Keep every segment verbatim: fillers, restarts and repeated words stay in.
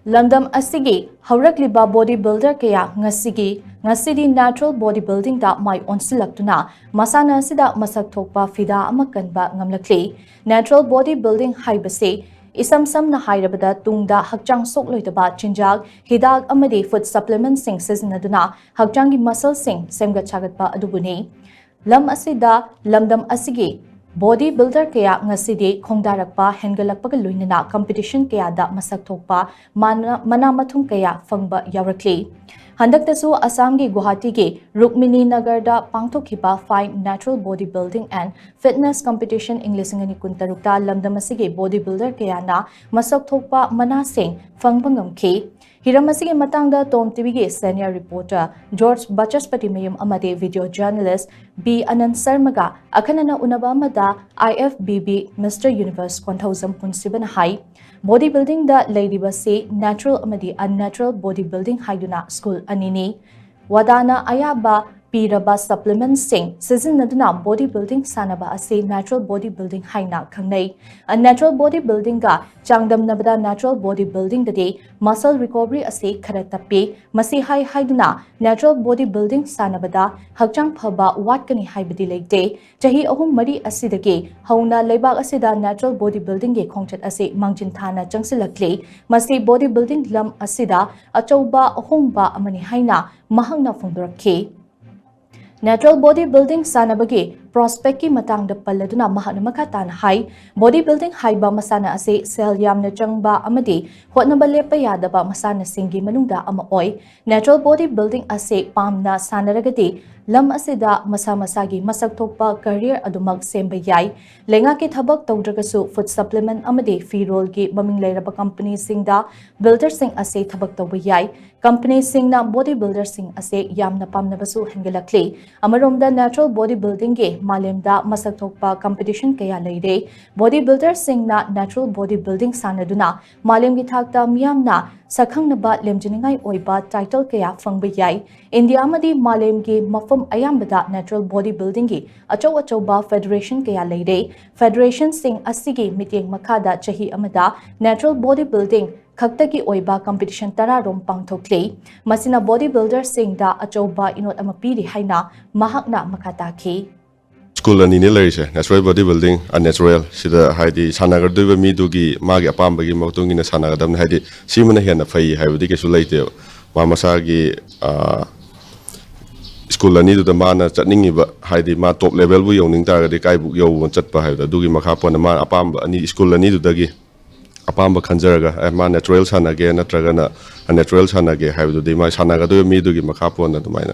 ꯂꯝꯗꯝ ꯑꯁꯤꯒꯤ ꯍꯧꯔꯛꯂꯤꯕ body builder ꯀꯌꯥ ꯉꯁꯤꯒꯤ ꯉꯁꯤꯗꯤ natural body buildingꯗ ꯃꯥꯏ ꯑꯣꯟꯁꯤꯜꯂꯛꯇꯨꯅ ꯃꯁꯥꯟꯅ ꯑꯁꯤꯗ ꯃꯁꯛ ꯊꯣꯛꯄ ꯐꯤꯗꯥ ꯑꯃ ꯀꯟꯕ ꯉꯝꯂꯛꯂꯤ꯫ Natural body building ꯍꯥꯏꯕꯁꯤ ꯏꯁꯝ ꯁꯝꯅ ꯍꯥꯏꯔꯕꯗ ꯇꯨꯡꯗ ꯍꯛꯆꯥꯡ ꯁꯣꯛꯂꯣꯏꯗꯕ ꯆꯤꯟꯖꯥꯛ, ꯍꯤꯗꯥꯛ ꯑꯃꯗꯤ food supplementꯁꯤꯡ ꯁꯤꯖꯤꯟꯅꯗꯨꯅ ꯍꯛꯆꯥꯡꯒꯤ muscleꯁꯤꯡ ꯁꯦꯝꯒꯠ ꯁꯥꯒꯠꯄ ꯑꯗꯨꯕꯨꯅꯤ꯫ ꯂꯝ ꯑꯁꯤꯗ ꯂꯝꯗꯝ ꯑꯁꯤꯒꯤ body builder ꯀꯌꯥ ꯉꯁꯤꯗꯤ ꯈꯣꯡꯗꯥꯔꯛꯄ ꯍꯦꯟꯒꯠꯂꯛꯄꯒ ꯂꯣꯏꯅꯅ competition ꯀꯌꯥꯗ ꯃꯁꯛ ꯊꯣꯛꯄ ꯃꯅꯥ ꯃꯊꯨꯝ ꯀꯌꯥ ꯐꯪꯕ ꯌꯥꯎꯔꯛꯂꯤ꯫ ꯍꯟꯗꯛꯇꯁꯨ ꯑꯁꯥꯝꯒꯤ ꯒꯨꯋꯥꯍꯥꯇꯤꯒꯤ ꯔꯨꯛꯃꯤꯅꯤ ꯅꯒꯔꯗ ꯄꯥꯡꯊꯣꯛꯈꯤꯕ Fine Natural Body Building and Fitness Competition ꯏꯪ ꯂꯤꯁꯤꯡ ꯑꯅꯤ ꯀꯨꯟꯇꯔꯨꯛꯇ ꯂꯝꯗꯝ ꯑꯁꯤꯒꯤ body builder ꯀꯌꯥꯅ ꯃꯁꯛ ꯊꯣꯛꯄ ꯃꯅꯥꯁꯤꯡ ꯐꯪꯕ ꯉꯝꯈꯤ꯫ ꯍꯤꯔꯝ ꯑꯁꯤꯒꯤ ꯃꯇꯥꯡꯗ Tom TVꯒꯤ senior reporter George Bachaspatimyum ꯑꯃꯗꯤ video journalist B Anand Sharmaꯒ ꯑꯈꯟꯅꯅ ꯎꯅꯕ ꯑꯃꯗ I F B B Mister Universe Konthoujam ꯄꯨꯟꯁꯤꯕꯅ high, body buildingꯗ ꯂꯩꯔꯤꯕꯁꯤ natural ꯑꯃꯗꯤ unnatural body building ꯍꯥꯏꯗꯨꯅ school ꯑꯅꯤꯅꯤ꯫ WADAꯅ ꯑꯌꯥꯕ ꯄꯤꯔꯕ supplementꯁꯤꯡ ꯁꯤꯖꯤꯟꯅꯗꯨꯅ body building ꯁꯥꯟꯅꯕ ꯑꯁꯤ natural body building ꯍꯥꯏꯅ ꯈꯪꯅꯩ꯫ Unnatural body buildingꯒ ꯆꯥꯡꯗꯝꯅꯕꯗ natural body buildingꯗꯗꯤ muscle recovery ꯑꯁꯤ ꯈꯔ ꯇꯞꯄꯤ꯫ ꯃꯁꯤ ꯍꯥꯏ ꯍꯥꯏꯗꯨꯅ natural body building ꯁꯥꯟꯅꯕꯗ ꯍꯛꯆꯥꯡ ꯐꯕ ꯋꯥꯠꯀꯅꯤ ꯍꯥꯏꯕꯗꯤ ꯂꯩꯇꯦ꯫ ꯆꯍꯤ ꯑꯍꯨꯝ ꯃꯔꯤ ꯑꯁꯤꯗꯒꯤ ꯍꯧꯅ ꯂꯩꯕꯥꯛ ꯑꯁꯤꯗ natural body buildingꯒꯤ ꯈꯣꯡꯆꯠ ꯑꯁꯤ ꯃꯥꯡꯖꯤꯟ ꯊꯥꯅ ꯆꯪꯁꯤꯜꯂꯛꯂꯤ꯫ ꯃꯁꯤ body building ꯂꯝ ꯑꯁꯤꯗ ꯑꯆꯧꯕ ꯑꯍꯣꯡꯕ ꯑꯃꯅꯤ ꯍꯥꯏꯅ ꯃꯍꯥꯛꯅ ꯐꯣꯡꯗꯣꯔꯛꯈꯤ꯫ Natural body building ꯁꯥꯟꯅꯕꯒꯤ prospectꯀꯤ ꯃꯇꯥꯡꯗ ꯄꯜꯂꯗꯨꯅ ꯃꯍꯥꯛꯅ ꯃꯈꯥ ꯇꯥꯅ ꯍꯥꯏ, body building ꯍꯥꯏꯕ ꯃꯁꯥꯟꯅ ꯑꯁꯤ ꯁꯦꯜ ꯌꯥꯝꯅ ꯆꯪꯕ ꯑꯃꯗꯤ ꯍꯣꯠꯅꯕ ꯂꯦꯞꯄ ꯌꯥꯗꯕ ꯃꯁꯥꯟꯅꯁꯤꯡꯒꯤ ꯃꯅꯨꯡꯗ ꯑꯃ ꯑꯣꯏ꯫ Natural body building ꯑꯁꯤ ꯄꯥꯝꯅ ꯁꯥꯟꯅꯔꯒꯗꯤ ꯂꯝ ꯑꯁꯤꯗ ꯃꯁꯥ ꯃꯁꯥꯒꯤ ꯃꯁꯛ ꯊꯣꯛꯄ career ꯑꯗꯨꯃꯛ ꯁꯦꯝꯕ ꯌꯥꯏ꯫ ꯂꯩꯉꯥꯛꯀꯤ ꯊꯕꯛ ꯇꯧꯗ꯭ꯔꯒꯁꯨ food supplement ꯑꯃꯗꯤ ꯐꯤꯔꯣꯜꯒꯤ ꯃꯃꯤꯡ ꯂꯩꯔꯕ companyꯁꯤꯡꯗ builderꯁꯤꯡ ꯑꯁꯤ ꯊꯕꯛ ꯇꯧꯕ ꯌꯥꯏ꯫ Companyꯁꯤꯡꯅ body builderꯁꯤꯡ ꯑꯁꯤ ꯌꯥꯝꯅ ꯄꯥꯝꯅꯕꯁꯨ ꯍꯦꯟꯒꯠꯂꯛꯂꯤ꯫ ꯑꯃꯔꯣꯝꯗ natural body buildingꯒꯤ ꯃꯥꯂꯦꯝꯗ ꯃꯁꯛ ꯊꯣꯛꯄ competition ꯀꯌꯥ ꯂꯩꯔꯦ꯫ Body builderꯁꯤꯡꯅ natural body building ꯁꯥꯟꯅꯗꯨꯅ ꯃꯥꯂꯦꯝꯒꯤ ꯊꯥꯛꯇ ꯃꯤꯌꯥꯝꯅ ꯁꯛꯈꯪꯅꯕ ꯂꯦꯝꯖꯅꯤꯡꯉꯥꯏ ꯑꯣꯏꯕ title ꯀꯌꯥ ꯐꯪꯕ ꯌꯥꯏ꯫ ꯏꯟꯗꯤꯌꯥ ꯑꯃꯗꯤ ꯃꯥꯂꯦꯝꯒꯤ ꯃꯐꯝ ꯑꯌꯥꯝꯕꯗ natural body buildingꯒꯤ ꯑꯆꯧ ꯑꯆꯧꯕ federation ꯀꯌꯥ ꯂꯩꯔꯦ꯫ Federationꯁꯤꯡ ꯑꯁꯤꯒꯤ ꯃꯤꯠꯌꯦꯡ ꯃꯈꯥꯗ ꯆꯍꯤ ꯑꯃꯗ natural body building ꯈꯛꯇꯒꯤ ꯑꯣꯏꯕ ꯀꯝꯄꯤꯇꯤꯁꯟ ꯇꯔꯥꯔꯣꯝ ꯄꯥꯡꯊꯣꯛꯂꯤ꯫ ꯃꯁꯤꯅ ꯕꯣꯗꯤ ꯕꯤꯜꯗꯔꯁꯤꯡꯗ ꯑꯆꯧꯕ ꯏꯅꯣꯠ ꯑꯃ ꯄꯤꯔꯤ ꯍꯥꯏꯅ ꯃꯍꯥꯛꯅ ꯃꯈꯥ ꯇꯥꯈꯤ꯫ ꯁ꯭ꯀꯨꯜ ꯑꯅꯤꯅꯦ ꯂꯩꯔꯤꯁꯦ, natural body building, unnatural꯫ ꯁꯤꯗ ꯍꯥꯏꯗꯤ ꯁꯥꯟꯅꯒꯗꯣꯏꯕ ꯃꯤꯗꯨꯒꯤ ꯃꯥꯒꯤ ꯑꯄꯥꯝꯕꯒꯤ ꯃꯇꯨꯡ ꯏꯟꯅ ꯁꯥꯟꯅꯒꯗꯕꯅꯤ꯫ ꯍꯥꯏꯗꯤ ꯁꯤꯃꯅ ꯍꯦꯟꯅ ꯐꯩ ꯍꯥꯏꯕꯗꯤ ꯀꯩꯁꯨ ꯂꯩꯇꯦꯕ꯫ ꯃꯥ ꯃꯁꯥꯒꯤ ꯑꯥ, ꯁ꯭ꯀꯨꯜ ꯑꯅꯤꯗꯨꯗ ꯃꯥꯅ ꯆꯠꯅꯤꯡꯉꯤꯕ, ꯍꯥꯏꯗꯤ ꯃꯥ ꯇꯣꯞ ꯂꯦꯚꯦꯜꯕꯨ ꯌꯧꯅꯤꯡ ꯇꯥꯔꯒꯗꯤ ꯀꯥꯏꯕꯨꯛ ꯌꯧꯕ ꯆꯠꯄ ꯍꯥꯏꯕꯗꯣ, ꯑꯗꯨꯒꯤ ꯃꯈꯥ ꯄꯣꯟꯅ ꯃꯥ ꯑꯄꯥꯝꯕ ꯑꯅꯤ, ꯁ꯭ꯀꯨꯜ ꯑꯅꯤꯗꯨꯗꯒꯤ ꯑꯄꯥꯝꯕ ꯈꯟꯖꯔꯒ, ꯑꯦ, ꯃꯥ natural ꯁꯥꯟꯅꯒꯦ ꯅꯠꯇ꯭ꯔꯒꯅ unnatural ꯁꯥꯟꯅꯒꯦ ꯍꯥꯏꯕꯗꯨꯗꯤ ꯃꯥ ꯁꯥꯟꯅꯒꯗꯣꯏꯕ ꯃꯤꯗꯨꯒꯤ ꯃꯈꯥ ꯄꯣꯟꯅ ꯑꯗꯨꯃꯥꯏꯅ꯫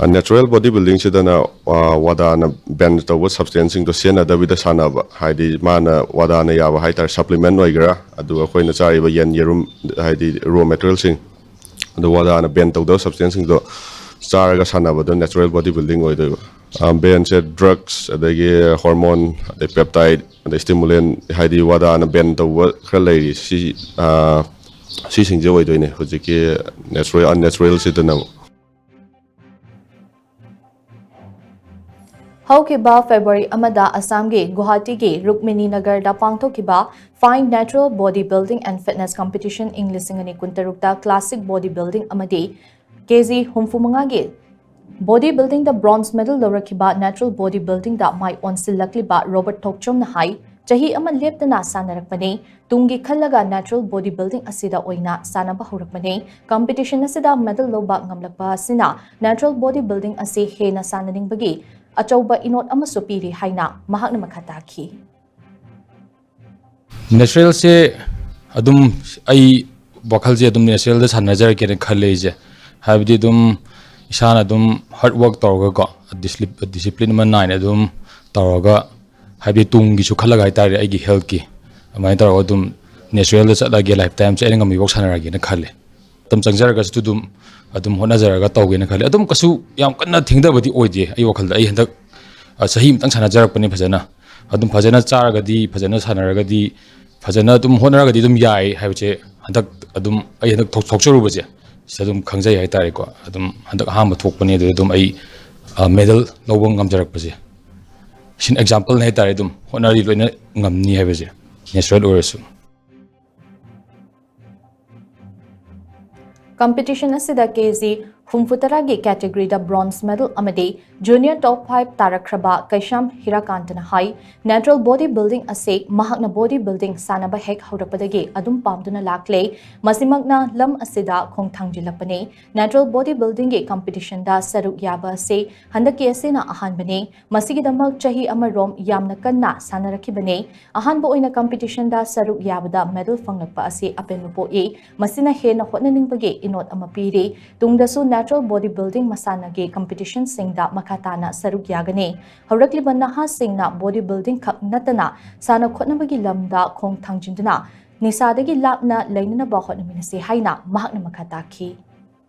Natural body building ꯁꯤꯗꯅ, ꯑ, ꯋꯥꯗꯥꯅ ꯕꯦꯟ ꯇꯧꯕ ꯁꯕꯁꯇꯦꯟꯁꯁꯤꯡꯗꯣ ꯁꯤꯖꯤꯟꯅꯗꯕꯤꯗ ꯁꯥꯟꯅꯕ, ꯍꯥꯏꯗꯤ ꯃꯥꯅ ꯋꯥꯗꯥꯅ ꯌꯥꯕ ꯍꯥꯏꯇꯥꯔꯦ, ꯁꯄ꯭ꯂꯤꯃꯦꯟ ꯑꯣꯏꯒꯦꯔꯥ, ꯑꯗꯨꯒ ꯑꯩꯈꯣꯏꯅ ꯆꯥꯔꯤꯕ ꯌꯦꯟ, ꯌꯦꯔꯨꯝ, ꯍꯥꯏꯗꯤ ꯔꯣ ꯃꯦꯇꯔꯤꯌꯦꯜꯁꯤꯡ, ꯑꯗꯨ ꯋꯥꯗꯥꯅ ꯕꯦꯟ ꯇꯧꯗꯕ ꯁꯕꯁꯇꯦꯟꯁꯁꯤꯡꯗꯣ ꯆꯥꯔꯒ ꯁꯥꯟꯅꯕꯗꯣ natural body building ꯑꯣꯏꯗꯣꯏꯕ꯫ ꯑ, ꯕꯦꯟꯁꯦ ꯗ꯭ꯔꯛꯁ, ꯑꯗꯒꯤ ꯍꯣꯔꯃꯣꯟ, ꯑꯗꯩ ꯄꯦꯞꯇꯥꯏꯠ, ꯑꯗꯩ ꯁ꯭ꯇꯤꯃꯨꯂꯦꯟ, ꯍꯥꯏꯗꯤ ꯋꯥꯗꯥꯅ ꯕꯦꯟ ꯇꯧꯕ ꯈꯔ ꯂꯩꯔꯤ, ꯁꯤ, ꯑ, ꯁꯤꯁꯤꯡꯁꯦ ꯑꯣꯏꯗꯣꯏꯅꯦ ꯍꯧꯖꯤꯛꯀꯤ natural, unnatural ꯁꯤꯗꯅ ꯑꯃꯨꯛ꯫ ꯍꯧꯈꯤꯕ ꯐꯦꯕ꯭ꯔꯨꯋꯥꯔꯤ ꯑꯃꯗ ꯑꯁꯥꯝꯒꯤ ꯒꯨꯋꯥꯍꯥꯇꯤꯒꯤ ꯔꯨꯛꯃꯤꯅꯤ ꯅꯒꯔꯗ ꯄꯥꯡꯊꯣꯛꯈꯤꯕ Fine Natural Body Building and Fitness Competition ꯏꯪ ꯂꯤꯁꯤꯡ ꯑꯅꯤ ꯀꯨꯟꯇꯔꯨꯛꯇ classic body building ꯑꯃꯗꯤ ꯀꯦꯖꯤ ꯍꯨꯝꯐꯨ ꯃꯉꯥꯒꯤ body buildingꯗ bronze medal ꯂꯧꯔꯛꯈꯤꯕ natural body buildingꯗ ꯃꯥꯏ ꯑꯣꯟꯁꯤꯜꯂꯛꯂꯤꯕ ꯔꯣꯕꯔꯠ ꯊꯣꯛꯆꯣꯝꯅ ꯍꯥꯏ, ꯆꯍꯤ ꯑꯃ ꯂꯦꯞꯇꯅ ꯁꯥꯟꯅꯔꯛꯄꯅꯤ꯫ ꯇꯨꯡꯒꯤ ꯈꯜꯂꯒ natural body building ꯑꯁꯤꯗ ꯑꯣꯏꯅ ꯁꯥꯟꯅꯕ ꯍꯧꯔꯛꯄꯅꯤ꯫ Competition ꯑꯁꯤꯗ medal ꯂꯧꯕ ꯉꯝꯂꯛꯄ ꯑꯁꯤꯅ natural body building ꯑꯁꯤ ꯍꯦꯟꯅ ꯁꯥꯟꯅꯅꯤꯡꯕꯒꯤ ꯑꯆꯧꯕ ꯏꯅꯣꯠ ꯑꯃꯁꯨ ꯄꯤꯔꯤ ꯍꯥꯏꯅ ꯃꯍꯥꯛꯅ ꯃꯈꯥ ꯇꯥꯈꯤ꯫ Naturalꯁꯦ ꯑꯗꯨꯝ ꯑꯩ ꯋꯥꯈꯜꯁꯦ ꯑꯗꯨꯝ naturalꯗ ꯁꯥꯟꯅꯖꯔꯒꯦꯅ ꯈꯜꯂꯦ ꯑꯩꯁꯦ꯫ ꯍꯥꯏꯕꯗꯤ ꯑꯗꯨꯝ ꯏꯁꯥꯅ ꯑꯗꯨꯝ hard work ꯇꯧꯔꯒꯀꯣ, discipline ꯑꯃ ꯅꯥꯏꯅ ꯑꯗꯨꯝ ꯇꯧꯔꯒ, ꯍꯥꯏꯕꯗꯤ ꯇꯨꯡꯒꯤꯁꯨ ꯈꯜꯂꯒ ꯍꯥꯏꯇꯥꯔꯦ, ꯑꯩꯒꯤ healthꯀꯤ, ꯑꯗꯨꯃꯥꯏꯅ ꯇꯧꯔꯒ ꯑꯗꯨꯝ naturalꯗ ꯆꯠꯂꯒꯦ, life timeꯁꯦ ꯑꯩꯅ ꯉꯝꯃꯤꯐꯥꯎ ꯁꯥꯟꯅꯔꯒꯦꯅ ꯈꯜꯂꯦ꯫ ꯃꯇꯝ ꯆꯪꯖꯔꯒꯁꯨ ꯑꯗꯨꯝ, ꯑꯗꯨꯝ ꯍꯣꯠꯅꯖꯔꯒ ꯇꯧꯒꯦꯅ ꯈꯜꯂꯦ꯫ ꯑꯗꯨꯝ ꯀꯩꯁꯨ ꯌꯥꯝ ꯀꯟꯅ ꯊꯦꯡꯊꯕꯗꯤ ꯑꯣꯏꯗꯦ ꯑꯩ ꯋꯥꯈꯜꯗ꯫ ꯑꯩ ꯍꯟꯗꯛ, ꯑ, ꯆꯍꯤ ꯑꯃꯇꯪ ꯁꯥꯟꯅꯖꯔꯛꯄꯅꯦ ꯐꯖꯅ꯫ ꯑꯗꯨꯝ ꯐꯖꯅ ꯆꯥꯔꯒꯗꯤ, ꯐꯖꯅ ꯁꯥꯟꯅꯔꯒꯗꯤ, ꯐꯖꯅ ꯑꯗꯨꯝ ꯍꯣꯠꯅꯔꯒꯗꯤ ꯑꯗꯨꯝ ꯌꯥꯏ ꯍꯥꯏꯕꯁꯦ ꯍꯟꯗꯛ ꯑꯗꯨꯝ, ꯑꯩ ꯍꯟꯗꯛ ꯊꯣꯛ-, ꯊꯣꯛꯆꯔꯨꯕꯁꯦ ꯁꯤꯗ ꯑꯗꯨꯝ ꯈꯪꯖꯩ ꯍꯥꯏꯇꯥꯔꯦꯀꯣ꯫ ꯑꯗꯨꯝ ꯍꯟꯗꯛ ꯑꯍꯥꯟꯕ ꯊꯣꯛꯄꯅꯦ, ꯑꯗꯨꯗ ꯑꯗꯨꯝ ꯑꯩ, ꯑ, medal ꯂꯧꯕ ꯉꯝꯖꯔꯛꯄꯁꯦ꯫ ꯁꯤꯅ exampleꯅꯦ ꯍꯥꯏꯇꯥꯔꯦ, ꯑꯗꯨꯝ ꯍꯣꯠꯅꯔꯗꯤ ꯂꯣꯏꯅ ꯉꯝꯅꯤ ꯍꯥꯏꯕꯁꯦ, natural ꯑꯣꯏꯔꯁꯨ꯫ ꯀꯝꯄꯤꯇꯤꯁꯟ ꯑꯁꯤꯗ ꯀꯦ ꯖꯤ ꯍꯨꯝꯐꯨꯇꯔꯥꯒꯤ ꯀꯦꯇꯦꯒꯣꯔꯤꯗ ꯕ꯭ꯔꯣꯟꯖ ꯃꯦꯗꯜ ꯑꯃꯗꯤ ꯖꯨꯅꯤꯌꯔ ꯇꯣꯞ ꯐꯥꯏꯚ ꯇꯥꯔꯛꯈ꯭ꯔꯕ ꯀꯩꯁꯥꯝ ꯍꯤꯔꯥꯀꯥꯟꯇꯅ ꯍꯥꯏ, natural body building ꯑꯁꯤ ꯃꯍꯥꯛꯅ ꯕꯣꯗꯤ ꯕꯤꯜꯗꯤꯡ ꯁꯥꯟꯅꯕ ꯍꯦꯛ ꯍꯧꯔꯛꯄꯗꯒꯤ ꯑꯗꯨꯝ ꯄꯥꯝꯗꯨꯅ ꯂꯥꯛꯂꯦ꯫ ꯃꯁꯤꯃꯛꯅ ꯂꯝ ꯑꯁꯤꯗ ꯈꯣꯡ ꯊꯥꯡꯖꯤꯜꯂꯛꯄꯅꯤ꯫ Natural body buildingꯒꯤ ꯀꯝꯄꯤꯇꯤꯁꯟꯗ ꯁꯔꯨꯛ ꯌꯥꯕ ꯑꯁꯤ ꯍꯟꯗꯛꯀꯤ ꯑꯁꯤꯅ ꯑꯍꯥꯟꯕꯅꯤ꯫ ꯃꯁꯤꯒꯤꯗꯃꯛ ꯆꯍꯤ ꯑꯃꯔꯣꯝ ꯌꯥꯝꯅ ꯀꯟꯅ ꯁꯥꯟꯅꯔꯛꯈꯤꯕꯅꯤ꯫ ꯑꯍꯥꯟꯕ ꯑꯣꯏꯅ ꯀꯝꯄꯤꯇꯤꯁꯟꯗ ꯁꯔꯨꯛ ꯌꯥꯕꯗ ꯃꯦꯗꯜ ꯐꯪꯂꯛꯄ ꯑꯁꯤ ꯑꯄꯦꯟꯕ ꯄꯣꯛꯏ꯫ ꯃꯁꯤꯅ ꯍꯦꯟꯅ ꯍꯣꯠꯅꯅꯤꯡꯕꯒꯤ ꯏꯅꯣꯠ ꯑꯃ ꯄꯤꯔꯤ꯫ ꯇꯨꯡꯗꯁꯨ natural body building ꯃꯁꯥꯟꯅꯒꯤ ꯀꯝꯄꯤꯇꯤꯁꯟꯁꯤꯡꯗ ꯃꯈꯥ ꯇꯥꯅ ꯁꯔꯨꯛ ꯌꯥꯒꯅꯤ꯫ ꯍꯧꯔꯛꯂꯤꯕ ꯅꯍꯥꯁꯤꯡꯅ ꯕꯣꯗꯤ ꯕꯤꯜꯗꯤꯡ ꯈꯛ ꯅꯠꯇꯅ ꯁꯥꯟꯅ ꯈꯣꯠꯅꯕꯒꯤ ꯂꯝꯗ ꯈꯣꯡ ꯊꯥꯡꯖꯤꯟꯗꯨꯅ ꯅꯤꯁꯥꯗꯒꯤ ꯂꯥꯞꯅ ꯂꯩꯅꯅꯕ ꯍꯣꯠꯅꯃꯤꯟꯅꯁꯤ ꯍꯥꯏꯅ ꯃꯍꯥꯛꯅ ꯃꯈꯥ ꯇꯥꯈꯤ꯫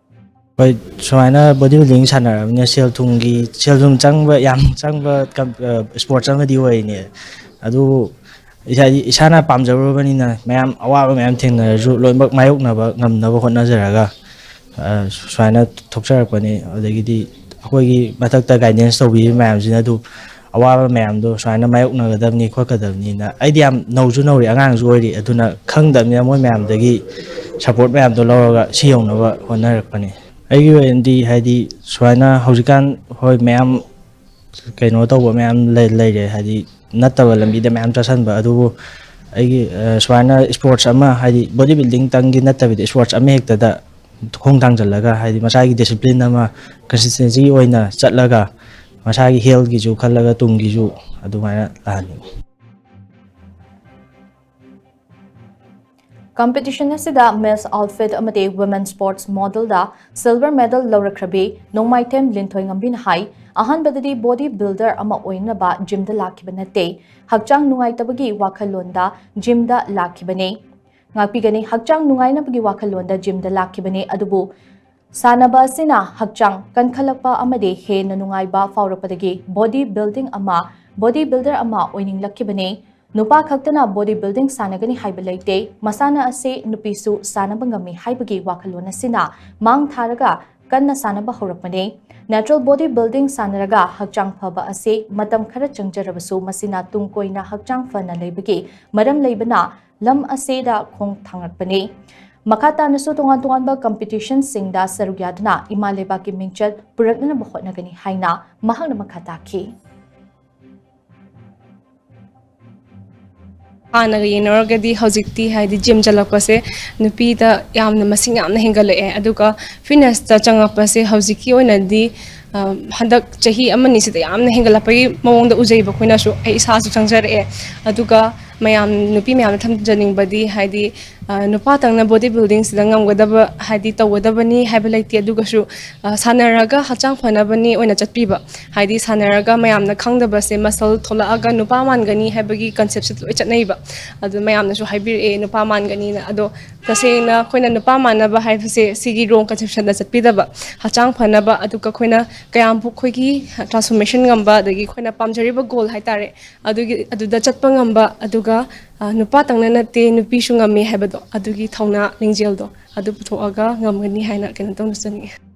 ꯍꯣꯏ, ꯁꯨꯃꯥꯏꯅ ꯕꯣꯗꯤ ꯕꯤꯜꯗꯤꯡ ꯁꯥꯟꯅꯔꯕꯅꯤꯅ ꯁꯦꯜ ꯊꯨꯝꯒꯤ, ꯁꯦꯜ ꯊꯨꯝ ꯆꯪꯕ, ꯌꯥꯝ ꯆꯪꯕ ꯀꯝ-, ꯑ, ꯏꯁꯄꯣꯔꯠꯁ ꯑꯃꯗꯤ ꯑꯣꯏꯔꯤꯅꯦ꯫ ꯑꯗꯨꯕꯨ ꯏꯁꯥꯗꯤ, ꯏꯁꯥꯅ ꯄꯥꯝꯖꯔꯨꯔꯕꯅꯤꯅ ꯃꯌꯥꯝ ꯑꯋꯥꯕ ꯃꯌꯥꯝ ꯊꯦꯡꯅꯔꯁꯨ ꯂꯣꯏꯅꯃꯛ ꯃꯥꯌꯣꯛꯅꯕ ꯉꯝꯅꯕ ꯍꯣꯠꯅꯖꯔꯒ, ꯑ, ꯁꯨꯃꯥꯏꯅ ꯊꯣꯛꯆꯔꯛꯄꯅꯤ꯫ ꯑꯗꯒꯤꯗꯤ ꯑꯩꯈꯣꯏꯒꯤ ꯃꯊꯛꯇ ꯒꯥꯏꯗꯦꯟꯁ ꯇꯧꯕꯤꯔꯤꯕ ꯃꯌꯥꯝꯁꯤꯅ ꯑꯗꯨ ꯑꯋꯥꯕ ꯃꯌꯥꯝꯗꯣ ꯁꯨꯃꯥꯏꯅ ꯃꯥꯌꯣꯛꯅꯒꯗꯕꯅꯤ ꯈꯣꯠꯀꯗꯕꯅꯤꯅ ꯑꯩꯗꯤ ꯌꯥꯝ ꯅꯧꯁꯨ ꯅꯧꯔꯤ, ꯑꯉꯥꯡꯁꯨ ꯑꯣꯏꯔꯤ, ꯑꯗꯨꯅ ꯈꯪꯗꯕꯅꯤꯅ ꯃꯣꯏ ꯃꯌꯥꯝꯗꯒꯤ ꯁꯄꯣꯔꯠ ꯃꯌꯥꯝꯗꯣ ꯂꯧꯔꯒ ꯁꯤ ꯌꯧꯅꯕ ꯍꯣꯠꯅꯔꯛꯄꯅꯤ꯫ ꯑꯩꯒꯤ ꯑꯣꯏꯅꯗꯤ ꯍꯥꯏꯗꯤ ꯁꯨꯃꯥꯏꯅ ꯍꯧꯖꯤꯛꯀꯥꯟ ꯍꯣꯏ ꯃꯌꯥꯝ ꯀꯩꯅꯣ ꯇꯧꯕ ꯃꯌꯥꯝ ꯂꯩ-, ꯂꯩꯔꯦ, ꯍꯥꯏꯗꯤ ꯅꯠꯇꯕ ꯂꯝꯕꯤꯗ ꯃꯌꯥꯝ ꯆꯠꯁꯟꯕ꯫ ꯑꯗꯨꯕꯨ ꯑꯩꯒꯤ, ꯑ, ꯁꯨꯃꯥꯏꯅ ꯏꯁꯄꯣꯔꯠꯁ ꯑꯃ, ꯍꯥꯏꯗꯤ ꯕꯣꯗꯤ ꯕꯤꯜꯗꯤꯡꯇꯪꯒꯤ ꯅꯠꯇꯕꯤꯗ ꯏꯁꯄꯣꯔꯠꯁ ꯑꯃ ꯍꯦꯛꯇꯗ ꯈꯣꯡ ꯊꯥꯡꯖꯜꯂꯒ, ꯍꯥꯏꯗꯤ ꯃꯁꯥꯒꯤ ꯗꯤꯁꯤꯄ꯭ꯂꯤꯟ ꯑꯃ, ꯀꯟꯁꯤꯁꯇꯦꯟꯁꯤ ꯑꯣꯏꯅ ꯆꯠꯂꯒ ꯃꯁꯥꯒꯤ ꯍꯦꯜꯊꯀꯤꯁꯨ ꯈꯜꯂꯒ ꯇꯨꯡꯒꯤꯁꯨ ꯑꯗꯨꯃꯥꯏꯅ ꯂꯥꯛꯍꯟꯅꯤꯡꯉꯤ꯫ ꯀꯝꯄꯤꯇꯤꯁꯟ ꯑꯁꯤꯗ ꯃꯤꯁ ꯑꯥꯎꯠꯐꯤꯠ ꯑꯃꯗꯤ ꯋꯨꯃꯦꯟ ꯁ꯭ꯄꯣꯔꯠꯁ ꯃꯣꯗꯦꯜꯗ ꯁꯤꯜꯚꯔ ꯃꯦꯗꯜ ꯂꯧꯔꯛꯈ꯭ꯔꯕꯤ ꯅꯣꯡꯃꯥꯏꯊꯦꯝ ꯂꯤꯟꯊꯣꯏꯉꯝꯕꯤꯅ ꯍꯥꯏ, ꯑꯍꯥꯟꯕꯗꯗꯤ ꯕꯣꯗꯤ ꯕꯤꯜꯗꯔ ꯑꯃ ꯑꯣꯏꯅꯕ ꯖꯤꯝꯗ ꯂꯥꯛꯈꯤꯕ ꯅꯠꯇꯦ, ꯍꯛꯆꯥꯡ ꯅꯨꯡꯉꯥꯏꯇꯕꯒꯤ ꯋꯥꯈꯜꯂꯣꯟꯗ ꯖꯤꯝꯗ ꯂꯥꯛꯈꯤꯕꯅꯤ꯫ ꯉꯥꯛꯄꯤꯒꯅꯤ, ꯍꯛꯆꯥꯡ ꯅꯨꯡꯉꯥꯏꯅꯕꯒꯤ ꯋꯥꯈꯜꯂꯣꯟꯗ ꯖꯤꯝꯗ ꯂꯥꯛꯈꯤꯕꯅꯤ, ꯑꯗꯨꯕꯨ ꯁꯥꯟꯅꯕ ꯑꯁꯤꯅ ꯍꯛꯆꯥꯡ ꯀꯟꯈꯠꯂꯛꯄ ꯑꯃꯗꯤ ꯍꯦꯟꯅ ꯅꯨꯡꯉꯥꯏꯕ ꯐꯥꯎꯔꯛꯄꯗꯒꯤ ꯕꯣꯗꯤ ꯕꯤꯜꯗꯤꯡ ꯑꯃ, ꯕꯣꯗꯤ ꯕꯤꯜꯗꯔ ꯑꯃ ꯑꯣꯏꯅꯤꯡꯂꯛꯈꯤꯕꯅꯤ꯫ ꯅꯨꯄꯥ ꯈꯛꯇꯅ ꯕꯣꯗꯤ ꯕꯤꯜꯗꯤꯡ ꯁꯥꯟꯅꯒꯅꯤ ꯍꯥꯏꯕ ꯂꯩꯇꯦ, ꯃꯁꯥꯟꯅ ꯑꯁꯤ ꯅꯨꯄꯤꯁꯨ ꯁꯥꯟꯅꯕ ꯉꯝꯃꯤ ꯍꯥꯏꯕꯒꯤ ꯋꯥꯈꯜꯂꯣꯟ ꯑꯁꯤꯅ ꯃꯥꯡ ꯊꯥꯔꯒ ꯀꯟꯅ ꯁꯥꯟꯅꯕ ꯍꯧꯔꯛꯄꯅꯤ꯫ ꯅꯦꯆꯔꯦꯜ ꯕꯣꯗꯤ ꯕꯤꯜꯗꯤꯡ ꯁꯥꯟꯅꯔꯒ ꯍꯛꯆꯥꯡ ꯐꯕ ꯑꯁꯤ ꯃꯇꯝ ꯈꯔ ꯆꯪꯖꯔꯕꯁꯨ ꯃꯁꯤꯅ ꯇꯨꯡ ꯀꯣꯏꯅ ꯍꯛꯆꯥꯡ ꯐꯅ ꯂꯩꯕꯒꯤ ꯃꯔꯝ ꯂꯩꯕꯅ ꯂꯝ ꯑꯁꯤꯗ ꯈꯣꯡ ꯊꯥꯡꯂꯛꯄꯅꯤ꯫ ꯃꯈꯥ ꯇꯥꯅꯁꯨ ꯇꯣꯉꯥꯟ ꯇꯣꯉꯥꯟꯕ ꯀꯝꯄꯤꯇꯤꯁꯟꯁꯤꯡꯗ ꯁꯔꯨꯛ ꯌꯥꯗꯨꯅ ꯏꯃꯥ ꯂꯩꯕꯥꯛꯀꯤ ꯃꯤꯡꯆꯠ ꯄꯨꯔꯛꯅꯅꯕ ꯍꯣꯠꯅꯒꯅꯤ ꯍꯥꯏꯅ ꯃꯍꯥꯛꯅ ꯃꯈꯥ ꯇꯥꯈꯤ꯫ ꯍꯥꯟꯅꯒ ꯌꯦꯡꯅꯔꯨꯔꯒꯗꯤ ꯍꯧꯖꯤꯛꯇꯤ ꯍꯥꯏꯗꯤ ꯖꯤꯝ ꯆꯠꯂꯛꯄꯁꯦ ꯅꯨꯄꯤꯗ ꯌꯥꯝꯅ ꯃꯁꯤꯡ ꯌꯥꯝꯅ ꯍꯦꯟꯒꯠꯂꯛꯑꯦ꯫ ꯑꯗꯨꯒ ꯐꯤꯠꯅꯦꯁꯇ ꯆꯪꯉꯛꯄꯁꯦ ꯍꯧꯖꯤꯛꯀꯤ ꯑꯣꯏꯅꯗꯤ, ꯑ, ꯍꯟꯗꯛ ꯆꯍꯤ ꯑꯃꯅꯤꯁꯤꯗ ꯌꯥꯝꯅ ꯍꯦꯟꯒꯠꯂꯛꯄꯒꯤ ꯃꯑꯣꯡꯗ ꯎꯖꯩꯕ ꯑꯩꯈꯣꯏꯅꯁꯨ꯫ ꯑꯩ ꯏꯁꯥꯁꯨ ꯆꯪꯖꯔꯛꯑꯦ꯫ ꯑꯗꯨꯒ ꯃꯌꯥꯝ, ꯅꯨꯄꯤ ꯃꯌꯥꯝꯗ ꯊꯝꯖꯅꯤꯡꯕꯗꯤ ꯍꯥꯏꯗꯤ, ꯑ, ꯅꯨꯄꯥꯇꯪꯅ ꯕꯣꯗꯤ ꯕꯤꯜꯗꯤꯡꯁꯤꯗ ꯉꯝꯒꯗꯕ ꯍꯥꯏꯗꯤ ꯇꯧꯒꯗꯕꯅꯤ ꯍꯥꯏꯕ ꯂꯩꯇꯦ꯫ ꯑꯗꯨꯒꯁꯨ, ꯑ, ꯁꯥꯟꯅꯔꯒ ꯍꯛꯆꯥꯡ ꯐꯅꯕꯅꯤ ꯑꯣꯏꯅ ꯆꯠꯄꯤꯕ꯫ ꯍꯥꯏꯗꯤ ꯁꯥꯟꯅꯔꯒ ꯃꯌꯥꯝꯅ ꯈꯪꯗꯕꯁꯦ ꯃꯁꯜ ꯊꯣꯛꯂꯛꯑꯒ ꯅꯨꯄꯥ ꯃꯥꯟꯒꯅꯤ ꯍꯥꯏꯕꯒꯤ ꯀꯟꯁꯦꯞꯁꯦ ꯂꯣꯏ ꯆꯠꯅꯩꯕ꯫ ꯑꯗꯨ ꯃꯌꯥꯝꯅꯁꯨ ꯍꯥꯏꯕꯤꯔꯛꯑꯦ ꯅꯨꯄꯥ ꯃꯥꯟꯒꯅꯤꯅ꯫ ꯑꯗꯣ ꯇꯁꯦꯡꯅ ꯑꯩꯈꯣꯏꯅ ꯅꯨꯄꯥ ꯃꯥꯟꯅꯕ ꯍꯥꯏꯕꯁꯦ ꯁꯤꯒꯤ ꯔꯣꯡ ꯀꯟꯁꯦꯞꯁꯟꯗ ꯆꯠꯄꯤꯗꯕ, ꯍꯛꯆꯥꯡ ꯐꯅꯕ, ꯑꯗꯨꯒ ꯑꯩꯈꯣꯏꯅ ꯀꯌꯥꯝ ꯑꯩꯈꯣꯏꯒꯤ ꯇ꯭ꯔꯥꯟꯁꯐꯣꯔꯃꯦꯁꯟ ꯉꯝꯕ, ꯑꯗꯒꯤ ꯑꯩꯈꯣꯏꯅ ꯄꯥꯝꯖꯔꯤꯕ ꯒꯣꯜ ꯍꯥꯏꯇꯥꯔꯦ, ꯑꯗꯨꯒꯤ, ꯑꯗꯨꯗ ꯆꯠꯄ ꯉꯝꯕ, ꯑꯗꯨꯒ, ꯑ, ꯅꯨꯄꯥꯇꯪꯅ ꯅꯠꯇꯦ, ꯅꯨꯄꯤꯁꯨ ꯉꯝꯃꯤ ꯍꯥꯏꯕꯗꯣ, ꯑꯗꯨꯒꯤ ꯊꯧꯅꯥ ꯂꯤꯡꯖꯦꯜꯗꯣ ꯑꯗꯨ ꯄꯨꯊꯣꯛꯑꯒ ꯉꯝꯒꯅꯤ ꯍꯥꯏꯅ ꯀꯩꯅꯣ ꯇꯧꯅ ꯆꯠꯅꯤꯡꯉꯦ꯫